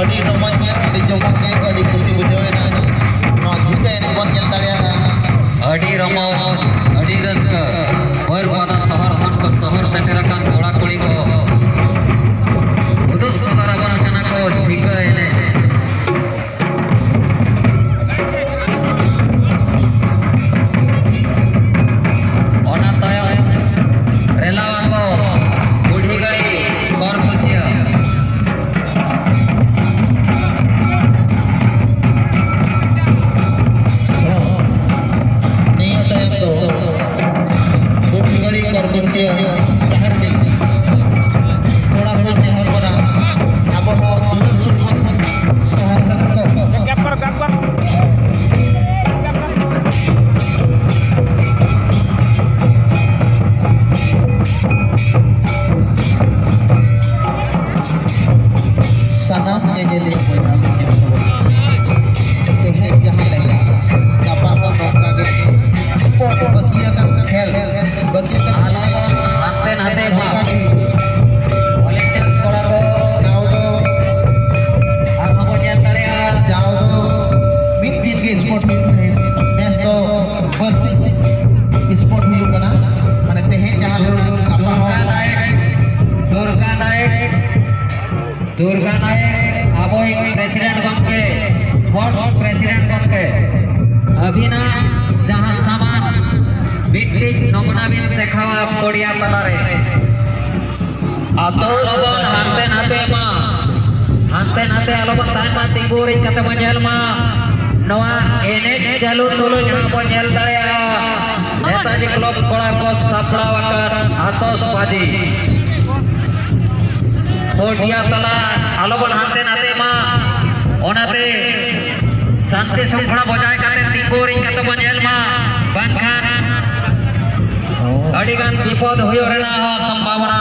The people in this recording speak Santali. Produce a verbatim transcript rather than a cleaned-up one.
ᱟᱹᱰᱤ ᱨᱚᱢᱚᱡᱽ ᱜᱮ, ᱟᱹᱰᱤ ᱡᱚᱢᱚᱠ ᱜᱮ, ᱟᱹᱰᱤ ᱠᱩᱥᱤ ᱵᱩᱡᱷᱟᱹᱣ ᱮᱱᱟ᱾ ᱱᱚᱣᱟ ᱡᱷᱤᱸᱠᱟᱹ ᱮᱱᱮᱡ ᱵᱚᱱ ᱧᱮᱞ ᱫᱟᱲᱮᱭᱟᱜᱼᱟ᱾ ᱟᱹᱰᱤ ᱨᱚᱢᱚᱡᱽ, ᱟᱹᱰᱤ ᱨᱟᱹᱥᱠᱟᱹ᱾ ᱵᱟᱹᱨᱯᱟᱫᱟ ᱥᱚᱦᱚᱨ ᱠᱷᱚᱱ ᱠᱚ ᱥᱚᱦᱚᱨ ᱥᱮᱴᱮᱨ ᱟᱠᱟᱱ ᱠᱚᱲᱟ ᱠᱩᱲᱤ ᱠᱚ ᱩᱫᱩᱜ ᱥᱚᱫᱚᱨ ᱟᱵᱚᱱ ᱠᱟᱱᱟ ᱠᱚ ᱡᱷᱤᱸᱠᱟᱹ ᱮᱱᱮᱡ᱾ ᱚᱱᱟ ᱛᱟᱭᱚᱢ ᱨᱮᱞᱟᱣᱟ ᱠᱚ ᱵᱩᱰᱷᱤ ᱜᱟᱹᱲᱤ ᱠᱚᱨ ᱠᱩᱪᱤᱭᱟᱹ᱾ ᱱᱤᱭᱟᱹ ᱛᱟᱭᱚᱢ ᱫᱚ ᱵᱩᱰᱷᱤ ᱜᱟᱹᱲᱤ ᱠᱚᱨ ᱠᱩᱪᱤᱭᱟᱹ ᱡᱟᱦᱮᱨ ᱜᱮ ᱠᱚᱲᱟ ᱠᱚ ᱱᱮᱦᱚᱨ ᱠᱟᱱᱟ, ᱟᱵᱚ ᱦᱚᱸ ᱫᱩᱞ ᱥᱩᱨ ᱵᱚᱱ ᱥᱚᱦᱚᱨ ᱥᱮᱴᱮᱨ ᱠᱚ᱾ ᱥᱟᱱᱟᱢ ᱧᱮᱧᱮᱞᱤᱭᱟᱹ ᱵᱚᱭᱦᱟ ᱠᱚ ᱢᱤᱛᱨᱚ ᱠᱚ, ᱛᱮᱦᱮᱧ ᱡᱟᱦᱟᱸ ᱞᱮᱠᱟ ᱜᱟᱯᱟ ᱦᱚᱸ ᱱᱚᱝᱠᱟ ᱜᱮ ᱥᱯᱳᱨᱴ ᱵᱟᱹᱠᱤ ᱟᱠᱟᱱ ᱠᱷᱮᱞ, ᱵᱟᱹᱠᱤ ᱟᱠᱟᱱ ᱟᱞᱚ ᱵᱚᱱ ᱦᱟᱱᱛᱮ ᱱᱟᱛᱮ ᱢᱟ᱾ ᱱᱚᱝᱠᱟ ᱜᱮ ᱦᱩᱭᱩᱜᱼᱟ᱾ ᱵᱷᱚᱞᱮᱱᱴᱤᱭᱟᱨᱥ ᱠᱚᱲᱟ ᱠᱚ ᱡᱟᱣ ᱫᱚ ᱟᱨᱦᱚᱸ ᱵᱚᱱ ᱧᱮᱞ ᱫᱟᱲᱮᱭᱟᱜᱼᱟ᱾ ᱡᱟᱣ ᱫᱚ ᱢᱤᱫ ᱫᱤᱱ ᱜᱮ ᱥᱯᱳᱨᱴ ᱦᱩᱭᱩᱜ ᱛᱟᱦᱮᱸᱫ, ᱱᱮᱥ ᱫᱚ ᱵᱟᱹᱨᱥᱤᱧ ᱥᱯᱳᱨᱴ ᱦᱩᱭᱩᱜ ᱠᱟᱱᱟ᱾ ᱢᱟᱱᱮ ᱛᱮᱦᱮᱧ ᱡᱟᱦᱟᱸ ᱞᱮᱠᱟ ᱜᱟᱯᱟ ᱦᱚᱸ ᱫᱩᱨᱜᱟ ᱱᱟᱭᱮᱠ, ᱫᱩᱨᱜᱟ ᱱᱟᱭᱮᱠ, ᱫᱩᱨᱜᱟ ᱱᱟᱭᱮᱠ, ᱟᱵᱚᱭᱤᱡ ᱯᱨᱮᱥᱤᱰᱮᱱᱴ ᱜᱚᱢᱠᱮ, ᱥᱯᱳᱨᱴᱥ ᱯᱨᱮᱥᱤᱰᱮᱱᱴ ᱜᱚᱢᱠᱮ, ᱟᱹᱵᱤᱱᱟᱜ ᱡᱟᱦᱟᱸ ᱥᱟᱢᱟᱱ ᱢᱤᱫᱴᱤᱡ ᱱᱚᱢᱩᱱᱟ ᱵᱤᱱ ᱫᱮᱠᱷᱟᱣᱟ ᱯᱚᱲᱤᱭᱟ ᱛᱟᱞᱟᱨᱮ᱾ ᱟᱛᱳ ᱟᱞᱚᱵᱚᱱ ᱦᱟᱱᱛᱮ ᱱᱟᱛᱮ ᱢᱟ, ᱦᱟᱱᱛᱮ ᱱᱟᱛᱮ ᱟᱞᱚᱵᱚᱱ ᱛᱟᱦᱮᱱ ᱢᱟ, ᱛᱤᱸᱜᱩ ᱨᱮᱡ ᱠᱟᱛᱮ ᱵᱚᱱ ᱧᱮᱞ ᱢᱟ᱾ ᱱᱚᱣᱟ ᱮᱱᱮᱡ ᱪᱟᱹᱞᱩ ᱛᱩᱞᱩᱡ ᱦᱚᱸ ᱵᱚᱱ ᱧᱮᱞ ᱫᱟᱲᱮᱭᱟᱜᱼᱟ ᱱᱮᱛᱟᱡᱤ ᱠᱞᱚᱵ ᱠᱚᱲᱟ ᱠᱚ ᱥᱟᱯᱲᱟᱣ ᱟᱠᱟᱫ ᱟᱛᱚᱥᱵᱟᱡᱤ᱾ ᱯᱚᱲᱤᱭᱟ ᱛᱟᱞᱟ ᱟᱞᱚᱵᱚᱱ ᱦᱟᱱᱛᱮ ᱱᱟᱛᱮ ᱢᱟ, ᱚᱱᱟᱛᱮ ᱥᱟᱱᱛᱤ ᱥᱨᱤᱝᱠᱷᱚᱞᱟ ᱵᱚᱡᱟᱭ ᱠᱟᱛᱮ ᱛᱤᱸᱜᱩ ᱨᱤᱧ ᱠᱟᱛᱮ ᱵᱚᱱ ᱧᱮᱞ ᱢᱟ, ᱵᱟᱝᱠᱷᱟᱱ ᱟᱹᱰᱤ ᱜᱟᱱ ᱵᱤᱯᱚᱫ ᱦᱩᱭᱩᱜ ᱨᱮᱱᱟᱜ ᱦᱚᱸ ᱥᱚᱢᱵᱷᱟᱵᱚᱱᱟ